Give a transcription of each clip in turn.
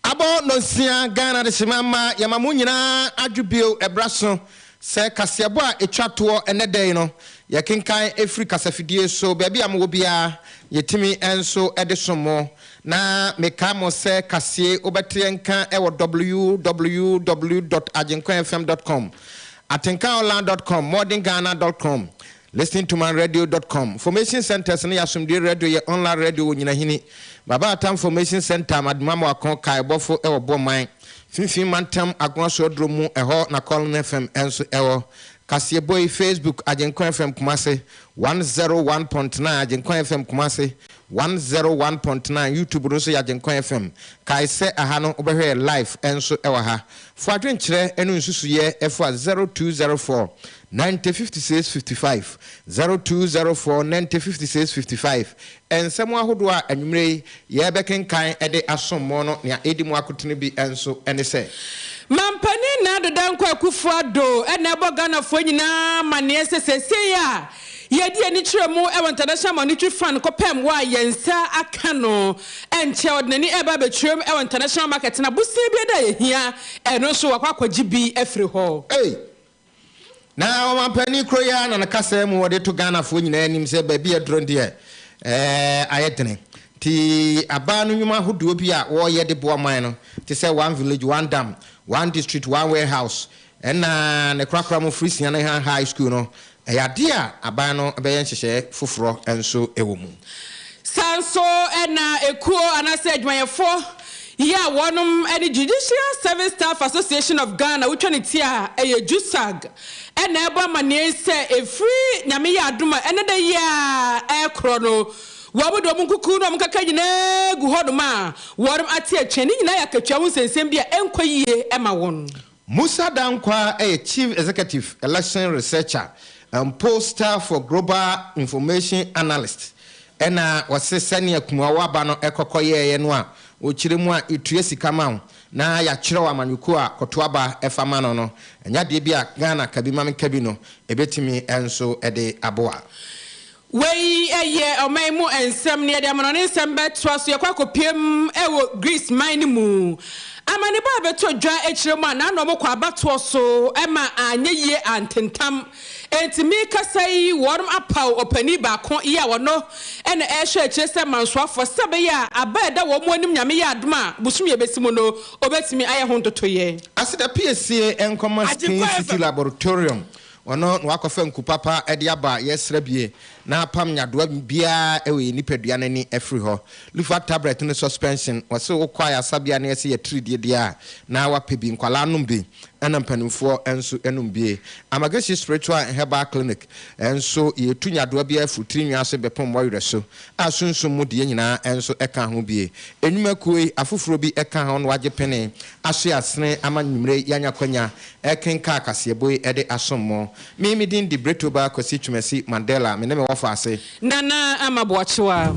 Abɔ nɔnsia Ghana Adehyema mma yɛma mo nyinaa adwo bio ɛbra so sɛ kaseɛbɔ a ɛtwa toɔ ɛnɛ da yi no yɛkenkan ɛfiri kasafidie so baabi a mowɔ biara yɛtumi nso de som mo na mekae mo sɛ kaseɛ wobɛteɛ nka ɛwɔ www dot agyenkwafm dot com atenkaonline dot com modernghana dot com Listentomanradio dot com, Formation Centres no yɛ Asomdwoe Radio yɛ online radio wɔ Nyinahini, Baba Atta Information Centre, Madema Moako, Kaebɔfo wɔ Boman, Finfin Mantam Agoa so Aduro mu ɛhɔ na Colin FM nso wɔ. Kaseɛbɔ yi, Facebook, Agyenkwa FM Kumasi, 101.9 Agyenkwa FM Kumasi, 101.9 YouTube no nso yɛ Agyenkwa FM. Kae sɛ aha no wobɛhwɛ yɛ live nso wɔ ha. Fa adwenkyerɛ ne nsusuiɛ fa 0204 90 56 55, 0204 90 56 55. Nsɛm ahodoɔ a anwummerɛ yi yɛrebɛkenkan de asom mo no, nea ɛredi mu akotene bi nso ne sɛ. Mampanin Nana Addo Dankwa Akuffo Addo na ɛbɔ Ghanafoɔ nyinaa amaneɛ sɛ seesei a yɛredi ani kyerɛ mu wɔ International Monetary Fund kɔpɛm wɔ a yɛn nsa aka no ɛnkyɛ ɔde n'ani reba abɛkyerɛ mu wɔ international market no abosea biara a yɛhia ɛno nso wakɔ akɔgye bi afiri hɔ. Ei! Na ɔmanpanin koro yi ara na ne kasaa mu ɔde to Ghanafoɔ nyinaa anim sɛ baabi a aduro no deɛ ɛɛ ayɛ dene. Nti abaa no nnwuma ahodoɔ bi a wɔreyɛ de boa ɔman no te sɛ One Village One Dam, One District One Warehouse ɛna ne korakora mu firi Sianehan High School no Ɛyɛ adeɛ a aban no bɛyɛ nhyehyɛeɛ foforɔ nso wɔ mu. Saa nso na ekuo anaasɛ adwumayɛfoɔ yi a wɔnom ne Judicial Service Staff Association of Ghana, wotwa ne ti a ɛyɛ JUSAG, na ɛrebɔ amaneɛ yi sɛ ɛfiri Nyame yɛ adom a ɛnɛ da yi a ɛrekorɔ no wɔn de wɔn nkuku ne wɔn nkaka nyinaa gu hɔnom a wɔnom ate atua. Ne nyinaa yɛ akatua ho nsɛnsɛm bi a ɛnkɔ yie ma wɔn. Musa Dankwa yɛ Chief Executive Election Researcher and Pollster for Global Information Analysts ɛna ɔse sɛnea Kumawo aba no kɔkɔ yɛɛyɛ no a ɔkyerɛ mu a yɛtua sika ma wo na yɛakyerɛ wo amanyɔkuo a kɔto aba fa ma no no ɛnyɛ adeɛ bi a Ghana ka bi ma menka bi no ɛbɛtumi nso de aboa. Wei yɛ ɔman mu nsɛm na yɛde amanɔne nsɛm bɛtoa so. Yɛkɔ akɔpiem wɔ Greece man no mu. Amanebɔ a ɛbɛtɔ dwa kyerɛ mu a na ano wɔkɔ abatoɔ so ma anyɛ yie antentam. Enti merekasa yi wɔnom apaw ɔpanin baako yi a ɔno na ɛrehwɛ akyire sɛ mansoafoɔ sɛ ɛbɛyɛ a aba a ɛda wɔn anim Nyame yɛ adom a bosome a ɛbɛsi mu no ɔbɛtumi ayɛ ho ntotoeɛ. Aseda piesie nkɔma Skin City Laboratorium Ɔno na wakɔfa nku papa de aba a yɛsra bie na apam nyadoa biara wɔ yɛn nipadua no ani afiri hɔ. Lufa tablet ne suspension, wɔse wokɔ ayasabea na yɛse yɛtiridie deɛ a, na wapɛ bi. Nkwadaa nom bi ɛna mpanimfoɔ nso nom bie. Amagesi Spiritual and Herbal Clinic nso yɛtu nyadoa biara firi tiri nwi ase bɛpem mmɔwerɛ so a sunsum mu deɛ nyinaa nso ka ho bie. Nnwuma kuo yi afoforɔ bi ka ho na wagye pene asoɛ asene ama nwumerɛ yi yɛanya kwanya Ɛrekenkan kaseɛbɔ yi de asom mo. Me me din de Bretoba Kwasi Twumasi Mandela, me ne me wɔfaase. Nana Ama Boakyewa.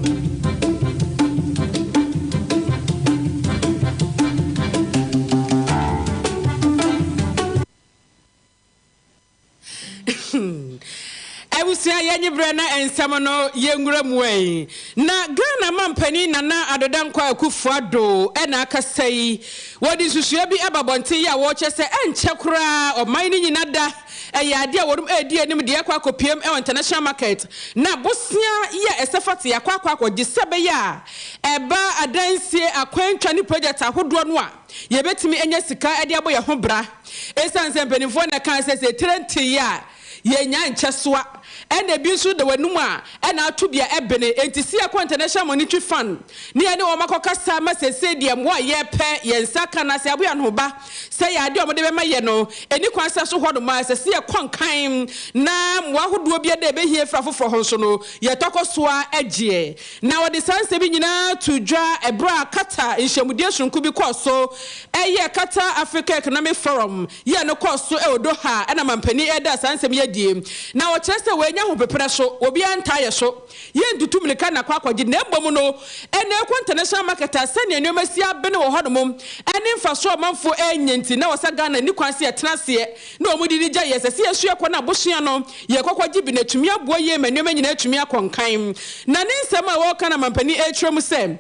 Abusua yɛnye berɛ na nsɛm no yɛnwura mu ei. Na Ghana mampanin Nana Addo Dankwa Akufo Addo na akasa yi. Wɔde nsusuiɛ bi aba abɔnten yi a wɔrekyerɛ sɛ ɛnkyɛ koraa ɔman no nyina da ɛyɛ adeɛ a wɔnom ɛredi anim deɛ ɛkɔ akɔpiem wɔ international market na bosea yi a ɛsɛ fata yɛakɔ akɔ akɔgye sɛ ɛbɛyɛ a ɛba adansie akwantwa ne project ahodoɔ no a yɛbɛtumi anya sika de abɔ yɛn ho bra. Esiane sɛ mpanimfoɔ na ɛkaa sɛ sɛ etire nteeɛ a, yɛnnya nkyɛsoa. Ɛna ebi nso da w'anum a ɛna ato bi a ɛbene. Enti si yɛkɔ International Monetary Fund ne yɛne wɔn akɔkasa ma seesei deɛ mmoa a yɛrepɛ yɛn nsa ka no ase aboa yɛn ho ba sɛ yɛ adeɛ a wɔde bɛma yɛn no ɛnni kwan sɛ so hɔnom a ɛsɛ sɛ yɛkɔ nkan na mmoa ahodoɔ bi a da ɛbɛhia firi afoforɔ hɔ nso no yɛtɔ kɔ so ara gyeɛ. Na wɔde saa nsɛm yi nyinaa too dwa ɛberɛ a Qatar nhyiamudie sononko bi kɔɔ so ɛyɛ Qatar Africa Economic Forum yɛ no kɔɔ so wɔ Doha na mampanin reda saa nsɛm yi adie. Na ɔkyerɛ sɛ wɔanya ahopeprɛ so, obiara ntaa yɛ so, yɛntutu mmirika na kɔ akɔgye na mmom no ɛna ɛkɔ international market a sɛnea nneɛma si abene wɔ hɔnom ne mfasoɔ a ɔmanfoɔ renya nti na ɔsɛ Ghana nni kwan sɛ yɛtena aseɛ na wɔn didi gya yɛ ɛsɛ sɛ yɛso yɛkɔ na abosea no yɛkɔ kɔgye bi na atumi aboa yie ma nneɛma nyinaa atumi akɔ nkan. Na ne nsɛm a ɔreka no mampanin rekyerɛ mu sɛ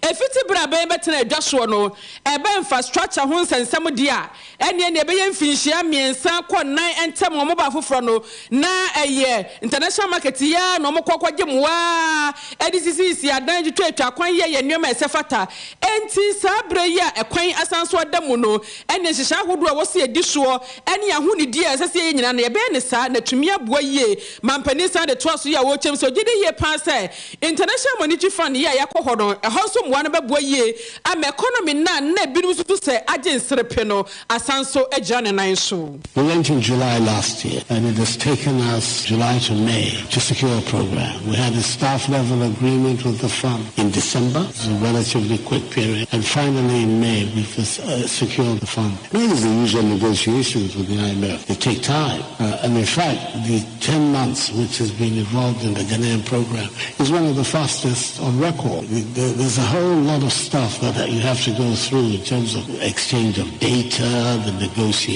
Ɛfiti berɛ a bɛn bɛtenaa adwa soɔ no, ɛbɛ infrastructure ho nsɛnsɛm deɛ a, ɛnneɛ nea ɛbɛyɛ mfinhyia mmiɛnsa kɔ nnan ntam a wɔba afoforɔ no, na ɛyɛ international market yi ara na wɔkɔ kɔgye mmoa ara de sisisisi adan, twitwatwa akwan, yɛyɛ nneɛma a ɛsɛ fata. Enti saa berɛ yi a ɛkwan asan so ada mu no, ɛnneɛ nhyehyɛe ahodoɔ a ɛwɔ sɛ yɛdi soɔ ne ahonidie a ɛsɛ sɛ yɛyɛ nyinaa no, yɛbɛyɛ no saa na atumi aboa yie. Mampanin san de toa so yi a ɔrekyɛm sɛ ɔgye di yie pa ara sɛ International Monetary Fund yi a yɛakɔ hɔ no, ɛhɔ nso mmoa no bɛboa yie ama economy no a na ebinom susu sɛ agye nserepe no asan nso agyina ne nan so. We went in July last year and it has taken us July to May to secure a program. We had a staff level agreement with the fund in December, it's a relatively quick period, and finally in May we've uh, secured the fund. These are the usual negotiations with the IMF. They take time. Uh, and in fact, the 10 months which has been involved in the Ghanaian program is one of the fastest on record. There's a whole lot of stuff that you have to go through in terms of exchange of data, the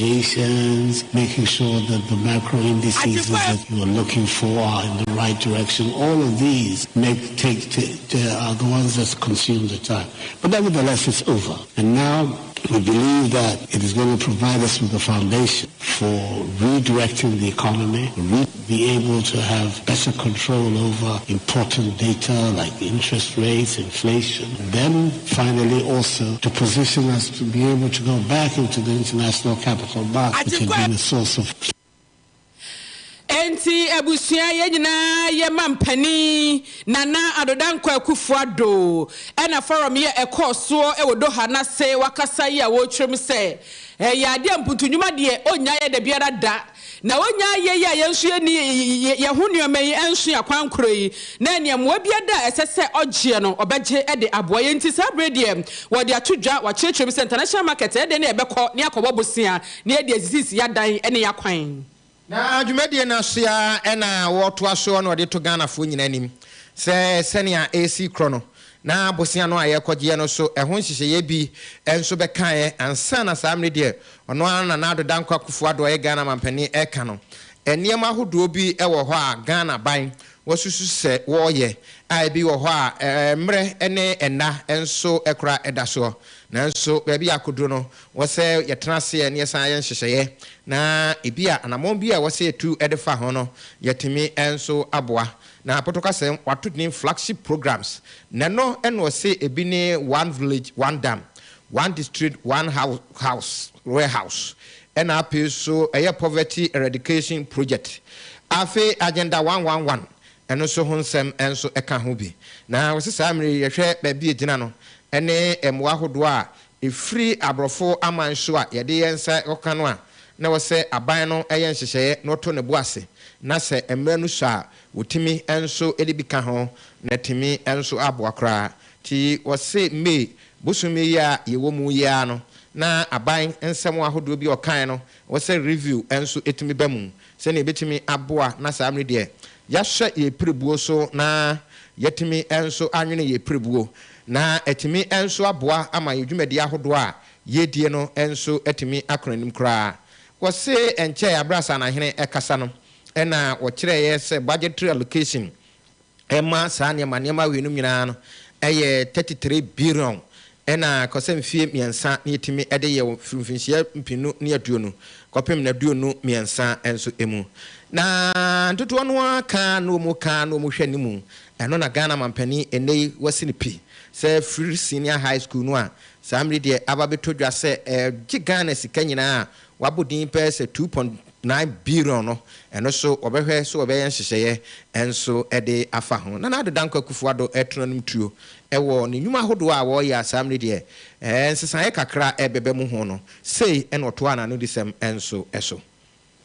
negotiations, making sure that the macro indices that you are looking for are in the right direction. All of these make take are the ones that consume the time. But nevertheless, it's over. And now we believe that it is going to provide us with the foundation for redirecting the economy, be able to have better control over important data like interest rates, inflation. And then finally also to position us to be able to go back into the international capital market, which has been a source of Enti abusua yɛn nyinaa yɛ mampanin Nana Addo Dankwa Akufo Addo ɛna forum yi a ɛkɔɔ soɔ wɔ Doha no ase wakasa yi a wɔrekyerɛ mu sɛ ɛyɛ adeɛ a mpuntu nnwuma deɛ ɔnnya yɛ dabiara da na ɔnnya ayɛ yi a yɛn nso yɛnni yɛn ho nneɛma yi nso yɛn akwan korɔ yi na ɛneɛ mmoa biara da a ɛsɛ sɛ ɔgyeɛ no ɔbɛgye de aboa yɛn nti saa berɛ deɛ wɔde ato dwa wakyerɛkyerɛ mu sɛ international market ɛyɛ dɛn na yɛbɛkɔ na yɛakɔbɔ bosea na yɛde asisisi yɛn adan ne yɛn akwan. Na dwumadie no ase ara na wɔretoa soɔ na wɔde to Ghanafoɔ nyinaa anim sɛ sɛnea ɛresi korɔ no, na bosea no a yɛrekɔgyeɛ no so ɛho nhyehyɛeɛ bi nso bɛkaeɛ ansa na saa mmerɛ deɛ ɔno ara Nana Addo Dankwa Akufo Addo a ɔyɛ Ghana mampanin reka no. Nneɛma ahodoɔ bi wɔ hɔ a Ghana ban wɔasusu sɛ wɔreyɛ a ebi wɔ hɔ a mmerɛ ne nna nso kora da soɔ. Nanso baabi a akɔduru no, wɔ sɛ yɛtena aseɛ na yɛsan yɛ nhyehyɛeɛ na ebia anammɔn bi a ɛwɔ sɛ yɛtu de fa ho no, yɛatumi nso aboa. Na Pɔtɔkasɛm, wɔato din Flagship Programs, na ɛno na wɔse ebi ne One Village, One Dam, One District, One House, Warehouse, ɛna afei nso ɛyɛ Poverty Eradication Project. Afei Agenda 111, ɛno nso ho nsɛm nso ka ho bi. Na wɔse saa mmerɛ yi yɛhwɛ baabi a ɛgyina no ne mmoa ahodoɔ a ɛfiri aborɔfo aman so a yɛde yɛn nsa kɔka no a, na ɛwɔ sɛ aban no yɛ nhyehyɛeɛ na ɔto ne bo ase na sɛ mmerɛ no sua a, wɔtumi nso de bi ka ho na atumi nso aboa koraa. Nti wɔse May bosome yi a yɛwɔ mu yi ara no, na aban nsɛm ahodoɔ bi a ɔkaeɛ no, ɛwɔ sɛ review nso tumi ba mu sɛdeɛ ɛbɛtumi aboa na saa mmerɛ deɛ yɛahyɛ yɛn pirebuo so na yɛatumi nso anwene yɛn pirebuo na atumi nso aboa ama yɛn dwumadie ahodoɔ a yɛredie no nso atumi akɔ n'anim koraa. Wɔse ɛnkyɛɛ aberɛ a Sanahene rekasa no na wɔkyerɛeɛ sɛ budgetary allocation ɛma saa nneɛma nneɛma weinom nyinaa no yɛ 33 billion ɛna kɔ sɛ mfie mmiɛnsa na yɛtumi de yɛ wɔ firi mfinhyia mpenu ne aduonu kɔpem n'aduonu mmiɛnsa nso mu. Na ntotoɔ no ara ka na wɔn ka na wɔn hwɛ anim. Ɛno na Ghana mampanin ɛnnɛ yi wasi no pi sɛ firi senior high school no a saa mmere deɛ aba bɛtɔ dwa sɛ ɛgye Ghana sika nyinaa a wabɔ din pɛɛ sɛ 2. 9 billion no, ɛno so wɔbɛhwɛ so wɔbɛyɛ nhyehyɛeɛ nso de afa ho. Nana Addo Dankwa Akufo-Addo ɛtono no tuo ɛwɔ ne nnwuma ahodoɔ a wɔreyɛ a saa mmere deɛ nsesaeɛ kakra ɛbɛbɛ mu ho no, sei ɛna ɔtoa n'ano de sɛm nso ɛso.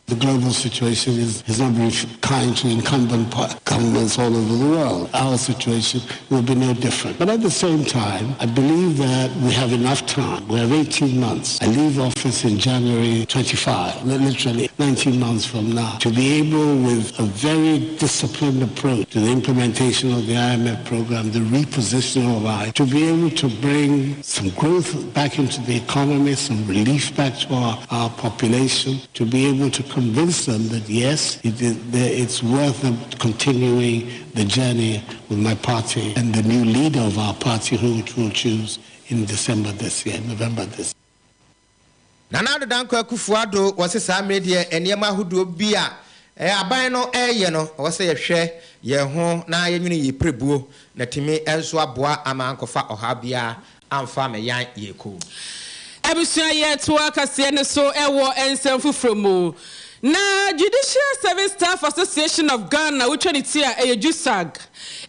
The global situation is not very kind to incumbent governments all over the world. Our situation will be no different. But at the same time, I believe that we have enough time. We have 18 months. I leave office in January 25, literally 19 months from now, to be able, with a very disciplined approach to the implementation of the IMF program, the repositioning of I, to be able to bring some growth back into the economy, some relief back to our population, to be able to convince them that yes, it's worth them continuing the journey with my party and the new leader of our party, who we'll choose in December this year, November this Nana Addo Dankwa Akufo-Addo wɔse saa mmerɛ deɛ, nneɛma ahodoɔ bi a aban no ɛreyɛ no, ɔwɔ sɛ yɛhwɛ yɛn ho na yɛnwene yɛ pirebuo na tumi nso aboa ama nkɔfa ɔhaw biara amfa amɛyan yɛ kuo. Abusua, yɛtoa kaseɛ no so ɛwɔ nsɛm foforɔ mu. Na Judicial Service Staff Association of Ghana, wotwa ne ti a ɛyɛ JUSAG,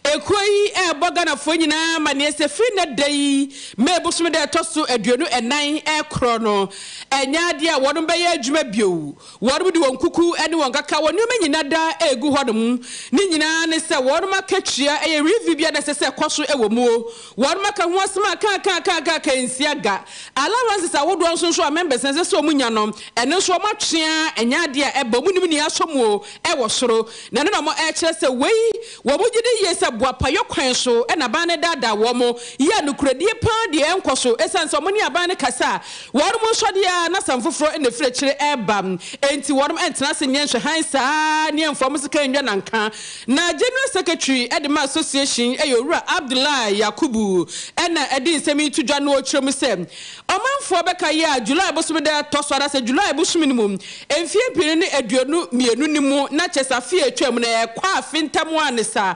ekuo yi ɛrebɔ Ghanafoɔ nyinaa ma neɛ sɛ firi ne da yi May bosome da ɛtɔ so 24 ɛrekorɔ no, ɛnyɛ adeɛ a wɔn bɛyɛ adwuma bio. Wɔn de wɔn kuku ne wɔn kaka wɔn nneɛma nyinaa da egu hɔnom. Ne nyinaa ne sɛ wɔn akatua ɛyɛ review bi a na ɛsɛ sɛ ɛkɔ so ɛwɔ mu o. Wɔn aka ho asɛm a kaakaakaaka nsia ga allowances ahodoɔ nso a members na ɛsɛ sɛ wɔn nya no, ɛno nso wɔn atwea, ɛnyɛ adeɛ a ɛbɔ mu nim nea asɔ mu o ɛwɔ soro. Na ɛno na wɔn ɛkyerɛ sɛ wei wɔn gye di yie sɛ boapayɔ kwan so ɛna aban no daadaa wɔn yɛ nokoradie paa deɛ ɛnkɔ so, ɛsiane sɛ wɔn ne aban no kasa a, wɔn mo nso deɛ na asɛm foforɔ ɛna efiri akyire ɛreba. Enti wɔn ɛntena ase nyɛ nhwɛhan saa ne ɛmfa wɔn sika ndwa nanka. Na general secretary ɛde ma association ɛyɛ Owura Abdullahi Yakubu, ɛna ɛde nsɛm yi to dwa no, ɔkyerɛ mu sɛ ɔmanfoɔ bɛka yi a July bosome da ɛtɔ so anaasɛ July bosome no mu mfie 2022 no mu, na kyɛ sɛ afe a atwa mu no ɛkɔ afe ntam a ne saa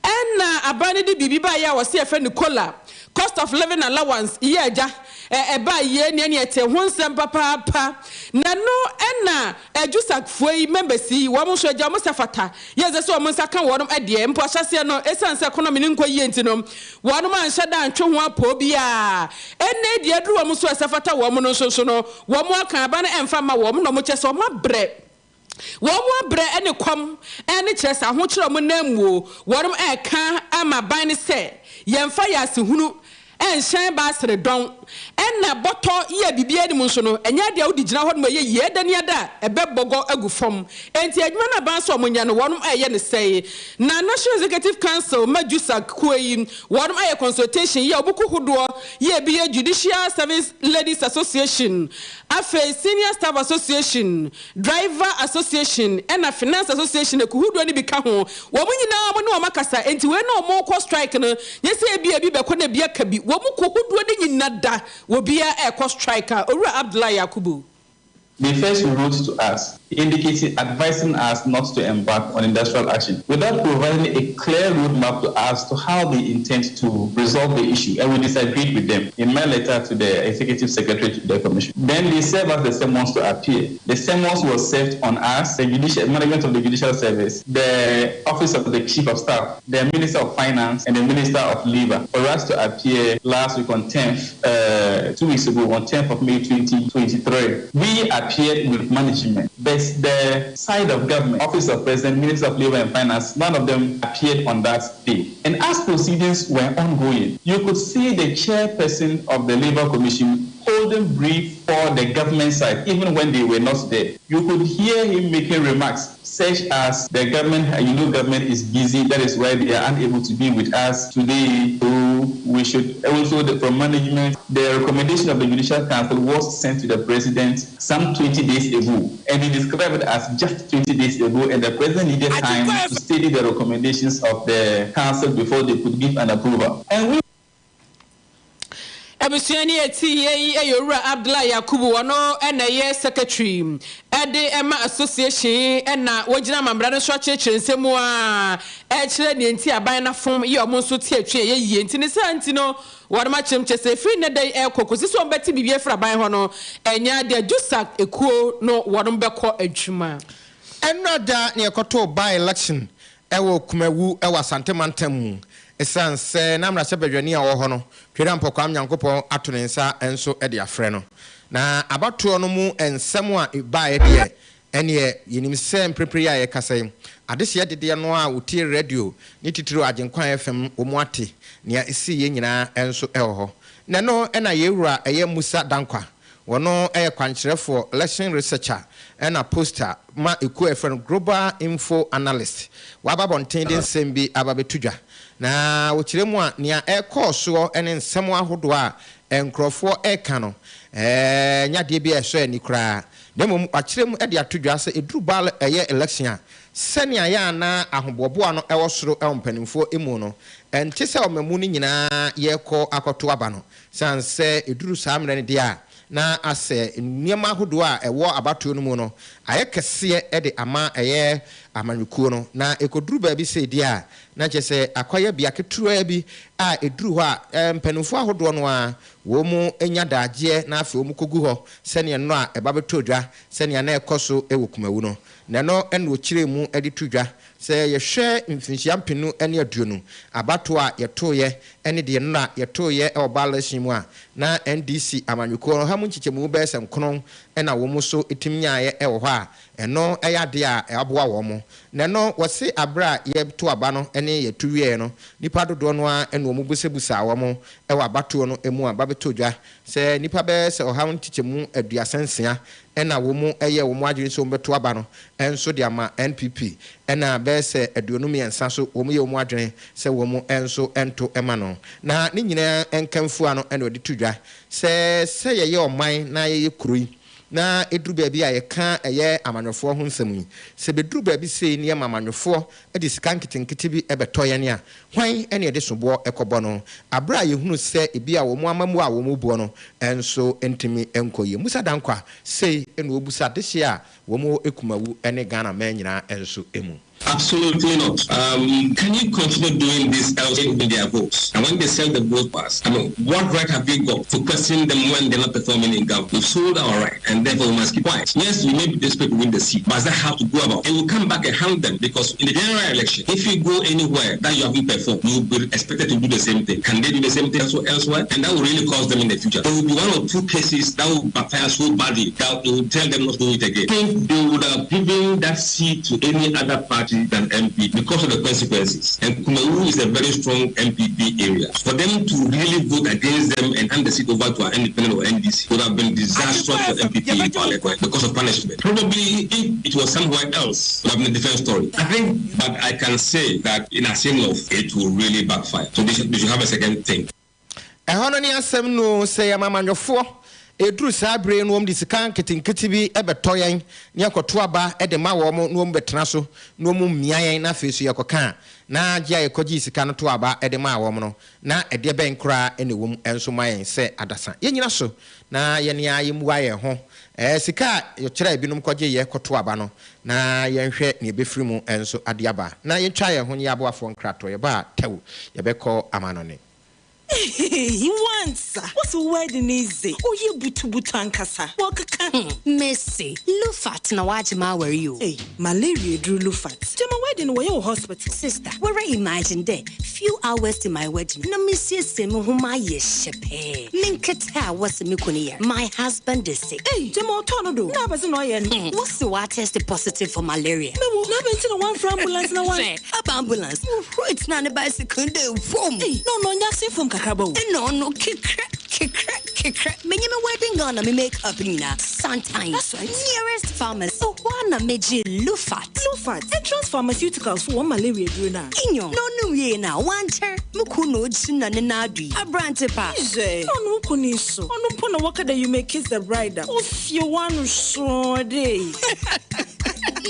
ɛna aban no de biribi baayɛ a wɔsi yɛfrɛ no COLA, cost of living allowance, yi agya ɛba yie nea ɛte ho nsɛm papaapa. Na no ɛna adwusakfoɔ yi members yi, wɔn nso agya wɔn sɛ fata yɛ sɛ wɔn nsa ka wɔn deɛ mpo ahyɛseɛ no, ɛsiane sɛ economy no nkɔ yie nti no, wɔn anhyɛ da antwe ho apɔ biara. Ɛnna deɛ aduru wɔn nso ɛsɛ fata wɔn no nso so no, wɔn aka aba no ɛmfa ma wɔn, na wɔn kyɛ sɛ wɔn abrɛ, wɔn mu abrɛ ne kɔm ne kyerɛ sɛ ahokyerɛ wɔn nan mu o. Wɔn ɛreka ama ban no sɛ yɛmfa yɛ asehunu ɛnhyɛn baasere dɔn ɛna bɔtɔ yɛ biribi anim nso no, ɛnyɛ adeɛ a wode gyina hɔ nom ɛyɛ yie ɛda ni ada a ɛbɛbɔgɔ agu fam. Enti adwuma no aban sɛ ɔmo nyɛ no, wɔn ɛyɛ ne sɛe. Na National Executive Council ma JUSAG kuo yi, wɔn ayɛ consultation yɛ ɔmo hodoɔ yɛ bi yɛ Judicial Service Ladies Association, afei Senior Staff Association, Driver Association ɛna Finance Association, ekuhudoɔ no bi ka ho. Wɔn nyinaa mo ne wɔn akasa. Enti wei na wɔn kɔ strike no, nyɛ sɛ ebi bɛkɔ na ebi aka bi. Wɔn kɔ hodoɔ no nyinaa da obiara ɛrekɔ strike a. Owura Abdullahi Yakubu. They first wrote to us, indicating, advising us not to embark on industrial action without providing a clear roadmap to us to how they intend to resolve the issue. And we disagreed with them in my letter to the executive secretary to the commission. Then they served us the summons to appear. The summons was served on us, the judicial management of the judicial service, the office of the chief of staff, the minister of finance, and the minister of labor for us to appear last week on 10th, 2 weeks ago, on 10th of May 2023. We appeared with management, but the side of government, Office of President, Minister of Labor and Finance, none of them appeared on that day. And as proceedings were ongoing, you could see the chairperson of the Labor Commission holding brief for the government side, even when they were not there. You could hear him making remarks such as the government, government is busy, that is why they are unable to be with us today. So we should also, from management, the recommendation of the Judicial Council was sent to the president some 20 days ago. And he described it as just 20 days ago, and the president needed time to study the recommendations of the council before they could give an approval. And we Abusua ni eti yie yi yɛ Owura Abdullahi Yakubu, ɔno ɛna ɛyɛ secretary. de ma association yi na wɔgyina amambra no so akyerɛkyerɛ nsɛm mu a ɛkyerɛ nea nti aban no afom yɛ wɔn nso te atwi a ɛyɛ yie nti ne saa nti no wɔnom akyerɛ mu kyerɛ sɛ ɛfiri nnɛ da yi ɛrekɔ kɔsi sɛ wɔbɛte biribi afiri aban hɔ no ɛnyɛ adeɛ a JUSAG ekuo no wɔnom bɛkɔ adwuma. Ɛnnora da na yɛkɔtoo by-election wɔ Kumawu wɔ Asante mantam mu. Esiane sɛ na mmarahyɛbadwani a ɔwɔ hɔ no, Twerampo Kwame Nyankopɔn ato ne nsa nso de afrɛ no. Na abatoɔ no mu nsɛm a ɛbaeɛ deɛ, ɛnneɛ yɛnim sɛ mprempren yi a yɛrekasa yi, adehyeɛ dedeɛ no a wɔtie radio, ne titiriw Agyenkwa FM, wɔate nea ɛsiiɛ nyinaa nso wɔ hɔ. Na ɛno na yɛn wura ɛyɛ Musa Dankwa, Wɔno yɛ kwankyerɛfoɔ, election researcher, ɛna poster ma ekuo a yɛfrɛ no Global Info Analyst. Waba abɔnten de nsɛm bi aba abɛto dwa. Na wɔkyerɛ mu a, nea ɛrekɔɔ soɔ ne nsɛm ahodoɔ a nkorɔfoɔ reka no, ɛnyɛ adeɛ bi a ɛsɔ ani koraa. Na mmom wɔakyerɛ mu de ato dwa sɛ ɛduru bal ɛyɛ election a, sɛnea ɛyɛ a na ahoboaboa no wɔ soro wɔ mpanimfoɔ mu no, ɛnte sɛ ɔmamu no nyinaa yɛrekɔ akɔto aba no. Esiane sɛ eduru saa mmerɛ no deɛ a, na asɛ nneɛma ahodoɔ a ɛwɔ abatoɔ no mu no ayɛ kɛseɛ de ama ɛyɛ amanyɔkuo no, na ɛkɔduru baabi sei deɛ a, na kyerɛ sɛ akɔyɛ bea ketewaa bi a ɛduru hɔ a, mpanimfoɔ ahodoɔ no ara wɔn nya daagyeɛ na afei wɔn kɔgu hɔ sɛdeɛ nnora a ɛba bɛtɔ dwa sɛdeɛ na ɛkɔ so wɔ Kumawu no. Na ɛno na ɔkyerɛɛ mu de to dwa Sɛ yɛhwɛ mfinhyia mpenu ne aduonu abatoɔ a yɛtoeɛ ne deɛ nnora yɛtoeɛ wɔ by-election mu a, na NDC amanyɔkuo no ɔha mu nkyekyɛmu bɛyɛ sɛ nkron na wɔn nso tumi nyaeɛ wɔ hɔ a, ɛno yɛ adeɛ a aboa wɔn. Na ɛno wɔse aberɛ a yɛto aba no ne yɛto wieɛ no, nnipa dodoɔ no ara na wɔn busabusaa wɔn wɔ abatoɔ no mu a babɛtɔ dwa sɛ nnipa bɛyɛ sɛ ɔha nkyekyɛmu 36 na wɔn yɛɛ wɔn adwene sɛ wɔn bɛto aba no nso de ama NPP ɛna bɛyɛ sɛ 23 nso wɔn yɛ wɔn adwene sɛ wɔn nso nto ma no. Na ne nyinaa nkamfua no na wɔde to dwa sɛ sɛ yɛyɛ ɔman na yɛyɛ kuro yi na ɛduru baabi a yɛka ɛyɛ amanyɔfoɔ ho nsɛm yi, sɛ bɛduru baabi sei na yɛma amanyɔfoɔ de sika nketenkete bi bɛtɔ yɛn a, hwan na yɛde soboɔ kɔbɔ no? Aberɛ a yɛhunu sɛ ebia wɔn amammuo a wɔbuo no nso ntumi nkɔ yie. Musa Dankwa, sei na ɔbusa dehyeɛ a wɔn wɔ Kumawu ne Ghana man nyinaa nso mu. Absolutely not. Um, can you continue doing this else in their votes? And when they sell the vote pass, I mean, what right have you got to question them when they're not performing in government? We've sold our right, and therefore we must keep quiet. Yes, we may be desperate to win the seat, but that how to go about? It will come back and haunt them because in the general election, if you go anywhere that you haven't performed, you will be expected to do the same thing. Can they do the same thing elsewhere? And that will really cost them in the future. There will be one or two cases that will backfire so badly that will tell them not to do it again. I think they would have given that seat to any other party than MP because of the consequences. And Kumawu is a very strong MPP area. For them to really vote against them and hand the seat over to an independent or NDC would have been disastrous for MPP in parliament because of punishment. Probably if it was somewhere else, it would have been a different story. I think, but I can say that in Asimov, it will really backfire. So they should, they should have a second think. Ɛhɔ no ne asɛm no o, sɛ yɛma amanyɔfoɔ ɛduru saa berɛ yi no wɔn de sika nketenkete bi bɛtɔ yɛn na yɛkɔto aba de ma wɔn na wɔn bɛtena so na wɔn mia yɛn na afei so yɛkɔka a na gye a yɛkɔgyee sika no too aba de maa wɔn no na ɛdeɛ bɛn koraa na ɛwɔ mu nso ma yɛn sɛ adasa yɛnyina so na yɛn ara yɛmmua yɛn ho ɛɛ sika a yɛkyerɛ a ebinom kɔgyeeɛ kɔto aba no na yɛnhwɛ nea ɛbɛfiri mu nso ade aba na yɛntwa yɛn ho nyɛ aboafoɔ nkratoɔ yɛba a tɛw yɛbɛkɔ amanɔne. Eii wansa wose wo wedding yi dze ɔyɛ butubutu ankasa wɔkeka ho. Mese Lufat na wagye m'awar yi o. Ei malaria eduru Lufat. Gyama wedding no wɔyɛ wɔ hospital. Sister, woara imagine dɛ few hours to my wedding na mesiesie mo ho mayɛ hyɛpɛɛ, me nketse a wɔse me kun yar, my husband is sick. Ei gyama ɔtɔɔ no do na abɛdze na ɔyɛ no. Wɔse ɔatest positive for malaria. Mewo na abɛn ntsi na wɔammfrɛ ambulance na wɔan. Hwɛ, aba ambulance, wohuro tsenaa ne bicycle do dɛ vum. Ei na ɔno ɔnnyɛ asen famu kakraba o. Nna ɔno kekrɛ kekrɛ kekrɛ menye me wedding gown na me make up nyina santan That's right. nearest pharmacy hɔ ara na megyee Lufat. Lufat, Entrance Pharmaceuticals fo hɔn malaria edur no a. Nyew, na ɔnom wiei no a ɔannkyɛr mo kun na ogyina ne nan do yi, aberantse pa. Hwɛ, na ɔno wo kun yi so, ɔno mpo na wɔka dɛ you may kiss the bride a, ofie w'ano sɔɔ dɛ.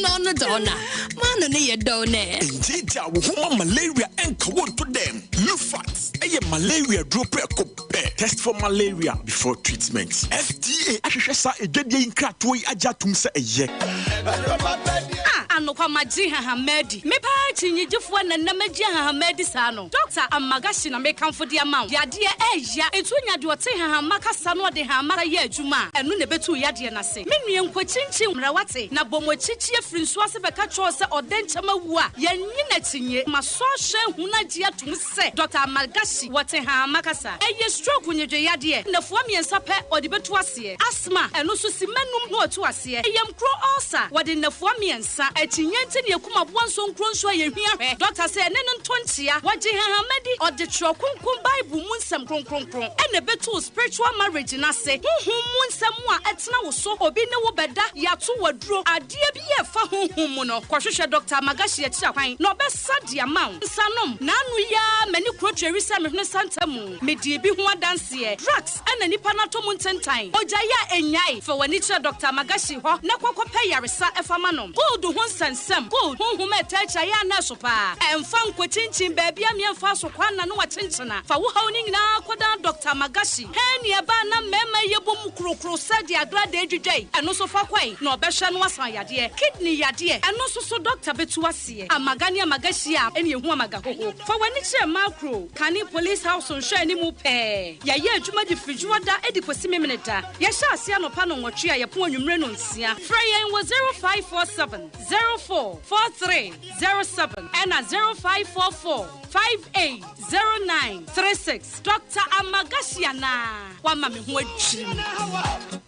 Na ɔno dze ɔno a, m'ano no yɛ dɛw nɛ. Ngyeegyaa wo ho ma malaria nka wo nto dɛm. Lufat yɛ. Ɛyɛ malaria duro prɛko pɛ. Test for malaria before treatment. FDA ahwehwɛ saa edwadie yi nkratoɔ yi agye atom sɛ ɛyɛ. Ah, anokwa magye nhahamma adi. Me paa kyinnyegyefoɔ na nnɛ magye nhahamma adi saa no. Dɔkta Amagashi na mekamfo de ama wo. Yadeɛ ɛɛya, enti wonya deɛ ɔte nhahamma kasa na ɔde nhahamma yɛ adwuma a, ɛno na ɛbɛtu wo yadeɛ no ase. Me nua nkɔkyinkyin mmra wate, na bɔ mo akyikyi afiri nsuo ase bɛka kyerɛ wo sɛ ɔdɛ nkyɛm awu a, yɛnnye no akyinnye. Masɔ ahwɛ ahu no agye atom sɛ Dɔkta Amagashi wɔte nhahamma kasa. Ɛyɛ stroke nnwedwe yadeɛ, nnafua mmiɛnsa pɛ ɔde bɛtu aseɛ. Asthma, ɛno nso simma num na watu aseɛ. Yamkuro ulcer, wɔde nnafua mmiɛnsa. Akyinnye nti na yɛkum aboa nsonkuro nso a yɛhwia hwɛ. Dɔkta sɛ ɛne no ntɔ nkyea. Wɔgye nhahamma di. Ɔde Twerɛ Kronkron Bible mu nsɛm kronkronkron na ɛbɛtu wo spiritual marriage no ase. Honhom mu nsɛm a ɛtena wo so, obi ne wo bɛda, yɛato wo aduro, adeɛ bi a ɛfa honhom mu no, kɔhwehwɛ Dɔkta Magashi akyiri akwan na ɔbɛsa de ama wo. Nsanom, N'ano yi ara m'ani kuro tweri sɛ me hwene santa mu. Medii bi ho adanseɛ. Drugs na nipa no atɔ mu ntentan. Ogyae a ennyae. Fa w'ani kyerɛ Dɔkta Magashi hɔ na kɔ kɔpɛ yaresa fa ma no. Gold ho nsɛnsɛm, Gold, honhom a ɛtaa akyi ayɛ a na ɛso paa. Ɛmfa nkɔkyinkyin baabi a meɛmfa so kwan na ne wakyenkyena. Fa wo haw no nyinaa kɔdan Dɔkta Magashi. Hɛn nea ɛbaa na mmarima yi yɛbɔ mu krokro sɛ deɛ agradaa dwidwa yi, ɛno nso fa kɔe na ɔbɛhwɛ na wasan yadeɛ. Kidney yadeɛ, ɛno nso so dɔkta bɛtu aseɛ. Amaga ne amaga hyia a, ɛne ɛhu amaga hoho. Fa w'ani kyerɛ Makro, kane Police House nhwɛanimu pɛɛ. Yɛyɛ adwuma de firi Dwoada de kɔsi Memeneda. Yɛhyɛ aseɛ anɔpa nnɔnwɔtwe a yɛpɔn anwummere nnɔnsia. Frɛ yɛn wɔ 0547 04 43 07 ɛna 0544 58 09 36. Dɔkta Amagashi anaa? Wama me ho adwiri me.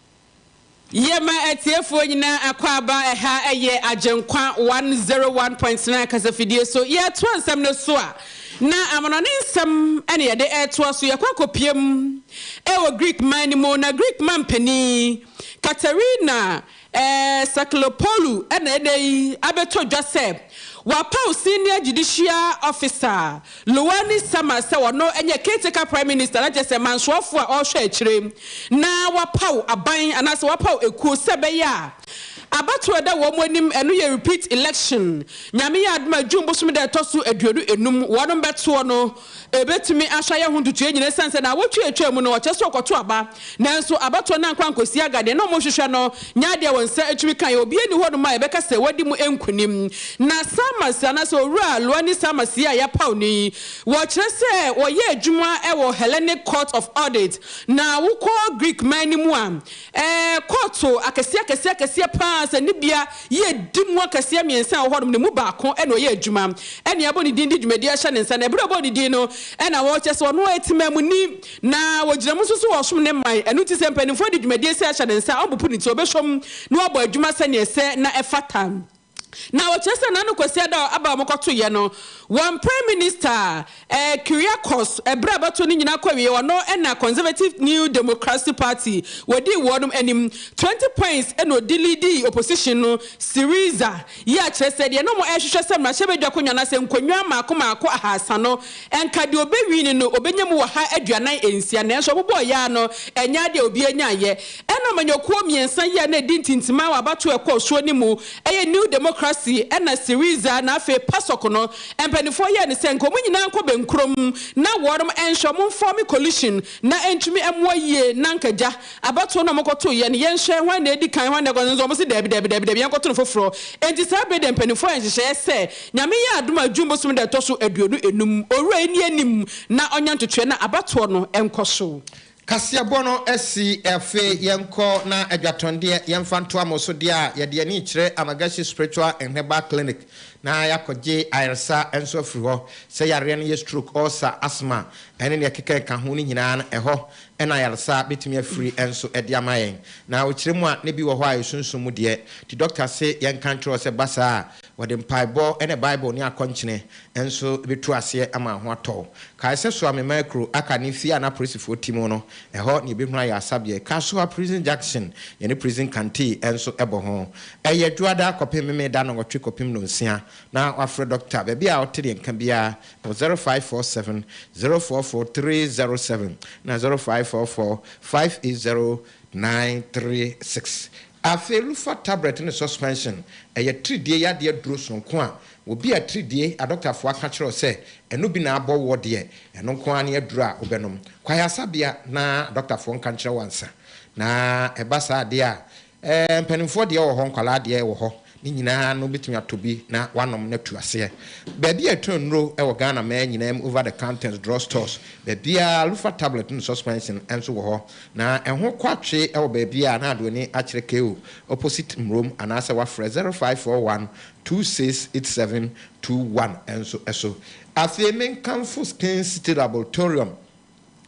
Yɛma atiefoɔ nyinaa akwaaba, ɛha yɛ Agyenkwa 101.9 kasafidie so. Yɛretoa nsɛm no so a, na amanɔne nsɛm na yɛde retoa so. Yɛkɔ akɔpue mu wɔ Greek man no mu, na Greek mampanin Katerina Sakellaropoulou na ɛnnɛ yi abɛtɔ dwa sɛ wapaw Senior Judicial Officer Luwani Sama sɛ ɔno nyɛ caretaker prime minister, na kyerɛ sɛ mansoafo a ɔrehwɛ akyire na wapaw aban anaasɛ wapaw ekuo sɛ ɛbɛyɛ a abatoɔ a ɛda wɔn anim, ɛno yɛ repeat election, Nyame yɛ adom a June bosome da ɛtɔ so 25 wɔnom bɛtoɔ no. Ebetumi ahwɛ ayɛ ho ntotoe nyinaa esiane sɛ naawɔtwe a etwaam mu no ɔkyerɛ sɛ ɔkɔto aba nanso abatoɔ no ankɔ ankosi aga. Deɛ na wɔhwehwɛ no nyɛ adeɛ a wɔn nsa atumi kaeɛ. Obiara nni hɔnom a yɛbɛka sɛ wadi mu nkonim. Na Sarmas anaasɛ Owura Loani Sarmas yi a yɛapaw no yi, wɔkyerɛ sɛ ɔyɛ adwuma wɔ Hellenic Court of Audit. Na wokɔ Greek man no mu a, ɛɛ kɔɔto akɛseɛ akɛseɛ akɛseɛ pa ara, asɛnnibea Yɛ di mu akɛseɛ mmiɛnsa a ɛwɔ hɔnom no mu baako na ɔyɛ adwuma ɛna yɛabɔ ne din de dwumadie ahyɛ ne nsa na ɛberɛ a ɔbɔɔ ne din no ɛna wɔkyerɛ sɛ ɔno ɔyɛ temamuni na ɔgyina mu nso so ɔsom ne man ɛno nti sɛ mpanimfoɔ de dwumadie sɛ ahyɛ ne nsa a ɔmpopo ne ti ɔbɛsɔ mu na wabɔ adwuma sɛdeɛ ɛsɛ na ɛfata na wɔkyerɛ sɛ Nano Kwasiada a aba a wɔkɔtoeɛ no wɔn Prime Minister Kyriakos, ɛberɛ a abatoɔ no nyinaa kɔ awieɛ, ɔno na Conservative New Democracy Party wɔdii wɔnom anim, 20 points na ɔdi leadii opposition no, Syriza, yi a kyerɛ sɛ deɛ na wɔn ɛrehwehwɛ sɛ mmarahyɛbadwa akonnwa anaasɛ nkonnwa mmaako mmaako ahaasa no nka deɛ ɔbɛwini no ɔbɛnya mu ɔha 46, nanso wɔbobɔɔ yɛ ara no ɛnyɛ adeɛ a obiara nyaeɛ. Ɛna amanyɔkuo mmiɛnsa yi a na ɛdi ntintiman wɔ abatoɔ a ɛkɔɔ soɔ no mu, ɛyɛ New Democracy, ɛna Syriza na afei PASOK no, Mpaninfoɔ yɛɛ no sɛ nka wɔn nyinaa nkɔ bɛnkurom na wɔnom nhwɛ wɔn nfɔɔme collision na ɛntumi mmoa yie na nka gya abatoɔ no a wɔkɔtoeɛ no yɛnhwɛ hwan na adi kan hwan na ɛkɔ nso wɔn se daabi daabi daabi daabi yɛnkɔto no foforɔ enti saa berɛ deɛ mpaninfoɔ ayɛ nhyehyɛeɛ sɛ Nyame yɛ adom a June bosome da ɛtɔ so 25 owura yi nni anim na ɔnyɛ ntotoeɛ na abatoɔ no nkɔ so. Kaseɛbɔ no asi afei yɛnkɔ na adwatɔndeɛ yɛmfa ntoa mo so deɛ a yɛde ani rekyerɛ Amagashi Spiritual and Herbal Clinic na yɛakɔgye ayaresa nso afiri hɔ sɛ yareɛ no yɛ stroke, ulcer, asthma ɛne deɛ ɛkeka ɛka ho no nyinaa no ɛhɔ na ayaresa bɛtumi afiri nso de ama yɛn na ɔkyerɛ mu a na bi wɔ hɔ a ɛsunsum mu deɛ nti dɔkta se yɛnka nkyerɛ wo sɛ ba saa a wɔde mpaebɔ ne Bible ne akɔnkyene nso bɛtu aseɛ ama ho atɔ wo. Kae sɛ Soame kuro aka ne fie a na apolisifoɔ te mu no, ɛhɔ na yɛbɛhunu ayɛ asabeɛ. Kasoa Prison Junction, yɛne Prison Canteen nso bɔ ho. Ɛyɛ Dwoada kɔpem Memeneda nnɔnwɔtwe kɔpem nnɔnsia. Na wafrɛ dɔkta baabi a ɔte deɛ nka biara wɔ 0547 044 307 na 0544 580 936. Afei Lufa tablet ne suspension, ɛyɛ tiridie yadeɛ duro sononko a. Obi a atiridie adɔktafoɔ aka kyerɛ wo sɛ ɛno bi na abɔ woɔ deɛ, ɛno nko ara ne aduro a wobɛnom. Kɔ ayaresabea na adɔktafoɔ nka nkyerɛ wo ansa. Na ɛba saa deɛ a, ɛɛ mpanimfoɔ deɛ wɔ hɔ, nkwadaa deɛ wɔ hɔ. Ne nyinaa no wobɛtumi atɔ bi na woanom na atu aseɛ. Baabi a yɛtɔn nnuro wɔ Ghana man nyinaa mu, over the counters, drug stores, baabiara, Lufa tablet ne suspension nso wɔ hɔ. Na ɛho kwatwe wɔ baabi a na ade w'ani akyerɛ KO opposite Mmrom anaasɛ woafrɛ 0541 268721 nso so. Afei menkamfo Skin City Laboratorium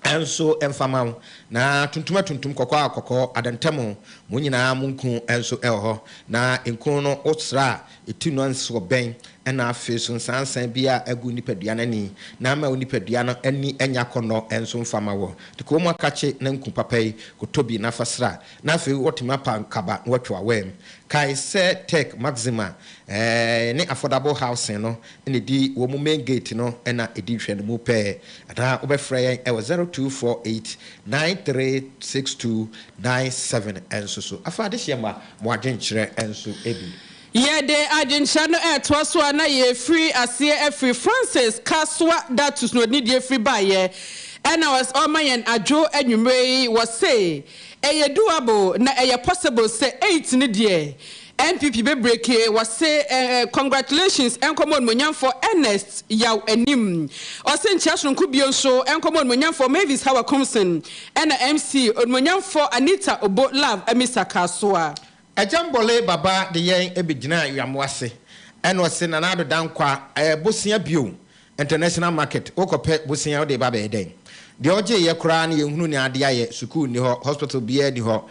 nso mfa ma wo. Na tuntum atuntum, kɔkɔɔ a kɔkɔɔ, adantamu, mo nyinaa mo nku nso wɔ hɔ. Na nku no wo sra a, ɛtu no nso bɛn, ɛna afei so nsansan biara a agu nipadua no ani, na ama wo nipadua no ani anya akɔnnɔ nso mfa ma wo. Nti kɔ mu akakye na nku papa yi, kɔtɔ bi na fa sra, na afei woatumi apa nkaba na woatwa w'awam. Kae sɛ Tech Maxima ne Affordable Housing no na ɛdi wɔn main gate no na ɛdi nhwɛanimu pɛɛ. Anaa wobɛfrɛ yɛn wɔ 0248 936297 nso so. Afa adehyeɛ mma mo adwenkyerɛ nso bi. Yɛde adwenkyerɛ no retoa so a na yɛrefiri aseɛ afiri Francis Kasoa Datus na ɔde ne deɛ firi baeɛ ɛna ɔrema yɛn adwo anwummerɛ yi. Wɔse ɛyɛ doable na ɛyɛ possible sɛ 8 no deɛ NPP bɛ breake wɔse eh congratulations nkɔmɔ onimuonyamfoɔ Ernest Yaw Anim ɔse nkyea sononko bio nso nkɔmɔ onimuonyamfoɔ Mavis Hawa Kumson ɛna MC onimuonyamfoɔ Anita Obo Love Amisa Kasoa. Agya Mbole Baba de yɛn bɛgyinaa Wiamoase ase ɛna ɔse Nana Addo Dankwa ɛɛ bosea bio International market wo kɔ pɛ bosea wode ba bɛyɛ dɛn? Deɛ ɔgye yɛ koraa no yɛnhunu nea ade ayɛ, sukuu nni hɔ, hospital biara nni hɔ,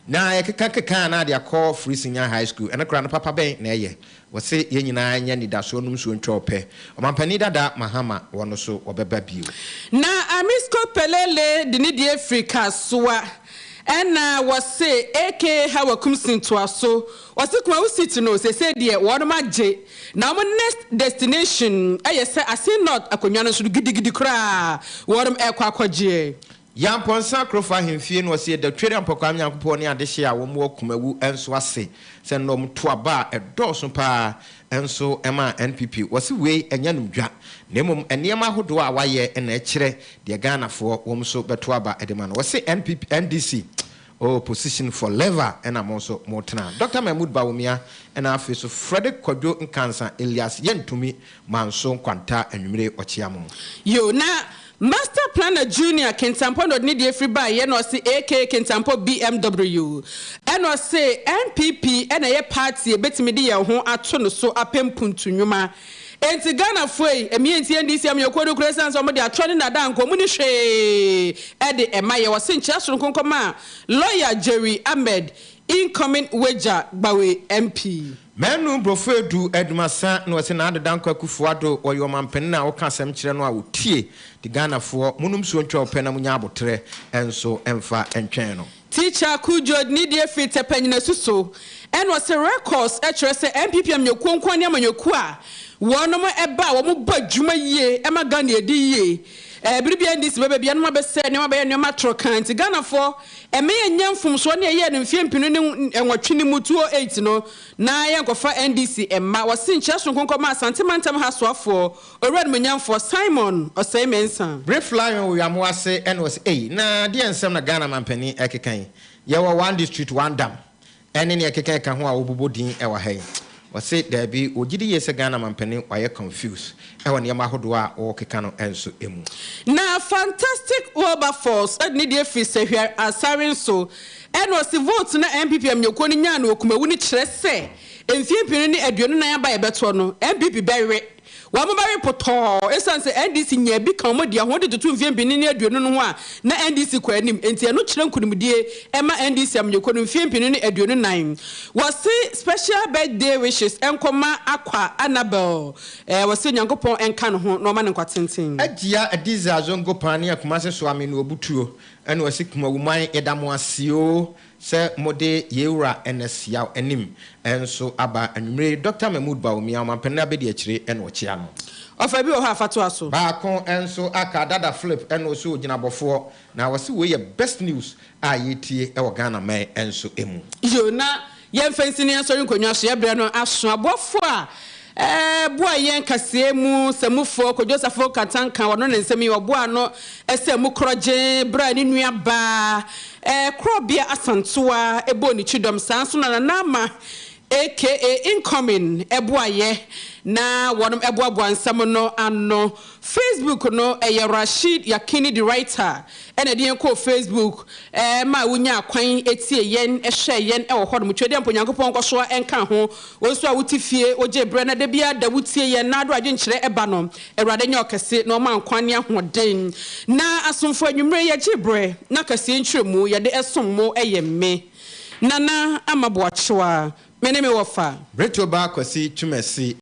na yɛkeka keka a na ade akɔ free senior high school, ɛno koraa no papa bɛn na ɛyɛ? Wɔse yɛn nyinaa nyɛ anidasoɔ nnom nsuo ntwa ɔpɛ. Ɔmanpanin dada Mahama wɔ no so wɔbɛba bio. Na Amisco Pelele de ne deɛ firi Kasoa ɛna wɔse aka Hawa Kumsin toa so ɔse Kumawu city no sesei deɛ wɔnom agye Na wɔn next destination yɛ sɛ Asin North akonnwa no nso no gidigidi koraa wɔnom ɛrekɔ akɔgyeɛ. Yampɔnsa Akorofo Ahemfie no ɔse yɛda Twere Ampɔkwaa Nyankopɔn ne adehye a wɔn wɔ Kumawu nso ase sɛ nnɛ wɔn to aba a ɛdɔɔso paa nso maa NPP. Wɔse wei ɛnyɛ anomdwa na mmom nneɛma ahodoɔ a wayɛ na ɛkyerɛ deɛ Ghanafoɔ wɔn nso bɛto aba de ma no. Wɔse NPP, NDC Oh position for lever ɛna mo nso mo tena. Doctor Mahmood Bawumia ɛna afei so Frederick Kwadwo Nkansah Elias Yɛntumi Manso Nkwanta anwummere ɔkyea mo. Yo na Master Planner Junior Kintampo na ɔde ne deɛ firi baeɛ na ɔse aka Kintampo BMW ɛna ɔse NPP ɛna ɛyɛ party a ɛbɛtumi de yɛn ho ato no so apɛ mpuntu nnwuma Enti Ghanafoɔ yi, ɛmie nti NDC amanyɔkuo no kura ɛsiane sɛ wɔn de atorɔ ne nnadaa nka wɔn nni hwee de ɛma yɛ. Wɔse nkyea soronko nkɔma Lawyer Jerry Ahmed, incoming Wagya Gbawe MP. Manu Brofo Edu Adumasa na ɔse Nana Addo Dankwa Akufo Addo ɔyɛ ɔmanpanin a woka asɛm kyerɛ no a ɔtie, nti Ghanafoɔ monom nsuo ntwa ɔpɛ na monya aboterɛ nso mfa ntwɛn no. Teacher Cudjoe ne deɛ firi Tɛpɛ Nyinasu so ɛna ɔse records kyerɛ sɛ NPP amanyɔkuo nkoa ne amanyɔkuo a wɔnom ɛba a wɔn bɔ adwuma yie ɛma Ghana ɛdi yie. Ɛbere bi a NDC bɛba bia nom abɛsɛe nneɛma abɛyɛ nneɛma toro kan nti Ghanafoɔ ɛmɛ yɛn nyɛ mfomsoɔ ne ɛyɛɛ no mfeɛ mpenu ne nwɔtwe no mu 2008 no na yɛnkɔfa NDC mma. Wɔse nkyerɛ sononko nkɔma Asante mantam ha soafoɔ Owura Animuonyamfoɔ Simon Osei Mensah. Bref Lion wɔ Wiamoa ase ɛna ɔse ei na deɛn nsɛm na Ghana manpanin ɛkeka yi, yɛwɔ one district one dam ɛne neɛ ɛkeka ɛka ho a wobobɔ din ɛwɔ ha yi. Ɔse daabi ɔgyidi yie sɛ Ghana manpanin wayɛ confuse ɛwɔ nneɛma ahodoɔ a ɔɔkeka no nso mu. Na Fantastic Wilberforce de ne deɛ firi Sahwia Asare nso ɛna ɔse vote no a NPP amanyɔkuo no nyaa no wɔ Kumawu no kyerɛ sɛ mfeɛ 2024 aba a yɛbɛtoɔ no NPP bɛwe Wɔn bɛwe potɔɔ esiane sɛ NDC nyaa bi ka wɔn deɛ ho de toto mfeɛ 2020 no ho a na NDC kɔ anim enti ɛno kyerɛ nkunimdie ma NDC amanyɔkuo no mfeɛ 2024. Wɔse special birthday wishes nkɔma Akwa Annabel wɔse Nyankopɔn nka ne ho na ɔma no nkwa tenten. Agyia Adiza Zongo Paani a Kumase Soame no Obutuo ɛna ɔse Kumawuman yɛda mo ase oo Sɛ mode yei wura Ernest Yaw anim nso aba anwummere yi, Dɔkta Mahmood Bawumia, ɔmampanin abadiakyire na ɔkyea no. Ɔfa bi wɔ hɔ a fa toa so. Baako nso aka, Dada Philip na ɔsɛ ogyinabɔfoɔ, na ɔse wei yɛ best news a yɛretie wɔ Ghana man nso mu. Yoo na yɛnfa nsi na yɛnsɔre nkonnwa so, yɛbrɛ no aso. Aboafoɔ a. Boa yɛn kaseɛ mu samufoɔ Kwadwo Safo Kantanka, ɔno ne nsɛm yi ɔboa ano sɛ mu korɔgyen berɛ a ne nua baa Korɔbea Asantewa bɔɔ ne kyidɔm. Saa nso na Nana Ama aka Incoming boaeɛ na wɔnom boaboa nsɛm no ano. Facebook no ɛyɛ Rasheed Yakini the writer ɛna ɛde yɛn kɔɔ Facebook ma wonyaa kwan tie yɛn hwɛɛ yɛn wɔ hɔ nom. Twedeɛ mpo Nyankopɔn nkɔsoa nka ho. Wo nso a wote fie wogye berɛ na da biara da wotie yɛn na ado adwenkyerɛ ɛba no Awurade nyɛ ɔkɛse na ɔma nkwa ne ahoɔden. Na asomfo anwummere yɛgye berɛ na kaseɛ nkyerɛmu yɛde ɛsom mo ɛyɛ me Nana Ama Boakyewa me ne me wɔfa. Bretoba Kwasi Twumasi.